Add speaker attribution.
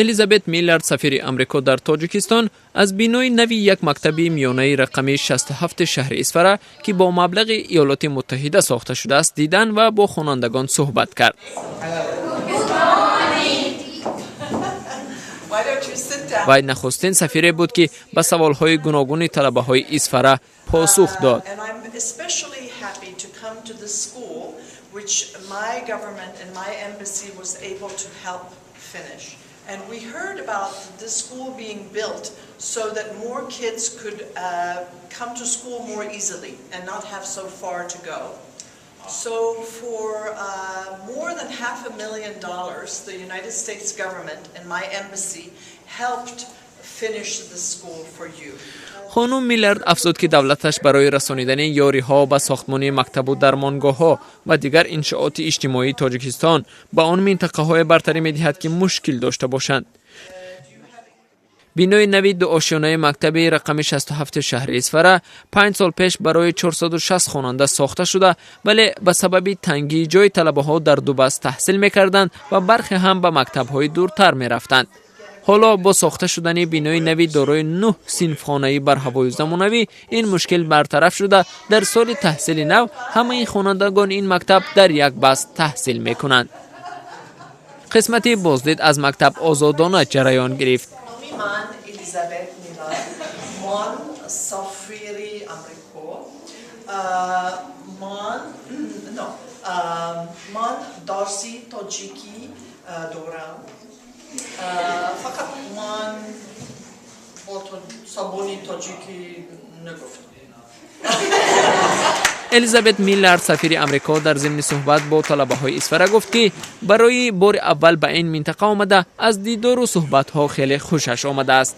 Speaker 1: Элизабет Миллард, сафири Амрико дар Тоҷикистон, аз бинои нави як мактаби миёнаи рақами 67 шаҳри Исфара, ки бо маблағи Иёлоти Муттаҳида сохта шудааст, дидан ва бо хонандагон суҳбат кард.
Speaker 2: Why don't you sit down?
Speaker 1: Вай нахустин сафире буд, ки ба саволҳои гуногуни талабаҳои Исфара посух дод.
Speaker 2: And I'm especially happy to come to this school, which my government and my embassy was able to help finish. And we heard about this school being built so that more kids could come to school more easily and not have so far to go. So for more than $500,000, the United States government and my embassy helped finish the school for you.
Speaker 1: Хонум Миллард афзуд, ки давлаташ барои расонидани ёриҳо ба сохтмони мактабу дармонгоҳҳо ва дигар иншооти иҷтимоии Тоҷикистон ба он минтақаҳое бартарӣ медиҳад, ки мушкил дошта бошанд. Бинои нави дуошёнаи мактаби рақами 67 шаҳри Исфара 5 сол пеш барои 460 хонанда сохта шуда, вале ба сабаби тангии ҷои талабаҳо дар ду баст таҳсил мекарданд ва бархе ҳам ба мактабҳои дуртар мерафтанд. Ҳоло бо сохта шудани бинои нави дорои нӯҳ синфхонаи барҳавою замонавӣ ин мушкил бартараф шуда, дар соли таҳсили нав ҳамаи хонандагони ин мактаб дар як баст таҳсил мекунанд. Қисмати боздид аз мактаб озодона ҷараён гирифт.
Speaker 2: Номи ман Элизабет Миллард, ман сафири Амрико. Ман но, ман дарси тоҷикӣ дорам. Фақат ман бо забони тоҷикӣ нагуфтам.
Speaker 1: Элизабет Миллард, сафири Амрико, дар зимни суҳбат бо талабаҳои Исфара гуфт, ки барои бори аввал ба ин минтақа омада, аз дидору суҳбатҳо хеле хушаш омадааст.